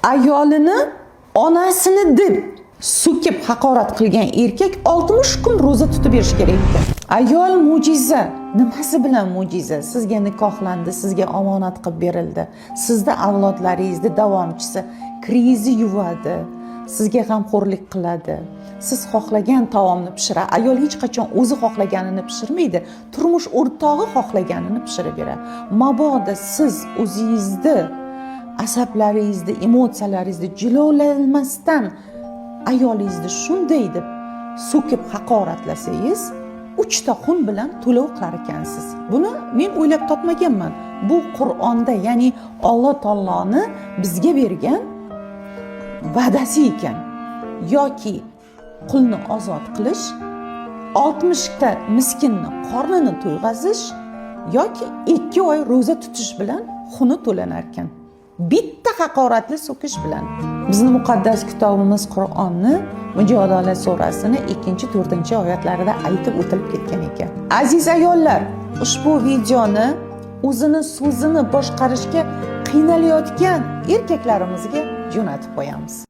Ayolini onasini deb so'kib haqorat qilgan erkak 60 kun ro'za tutib berishi kerak ekan. Ayol mo'jiza. Nimasi bilan mo'jiza? Sizga nikohlandi, sizga omonat qilib berildi. Sizda avlodlaringizni davomchisi, krizi yuvadi, sizga g'amxo'rlik qiladi. Siz xohlagan taomni pishiradi. Ayol hech qachon o'zi xohlaganini pishirmaydi, turmush o'rtog'i xohlaganini pishirib beradi. Mabodo siz o'zingizni asablaringizni, emotsiyalaringizni jilovlamasdan ayolingizni shunday deb so'kib haqoratlasangiz, uchta xun bilan to'lov qilar ekansiz. Buni men o'ylab topmaganman. Bu Qur'onda, ya'ni Alloh taoloni bizga bergan va'dasi ekan. Yoki qulni ozod qilish, 60 ta miskinni qornini to'yg'azish yoki 2 oy ro'za tutish bilan xuni to'lanar ekan. Bitta haqoratli so'kish bilan. Bizni muqaddas kitobimiz Qur'onni Mujodala surasini 2-4 oyatlarida aytib o'tilib ketgan ekan. Aziz ayollar, ushbu videoni o'zini so'zini boshqarishga qiynalayotgan erkaklarimizga jo'natib qo'yamiz.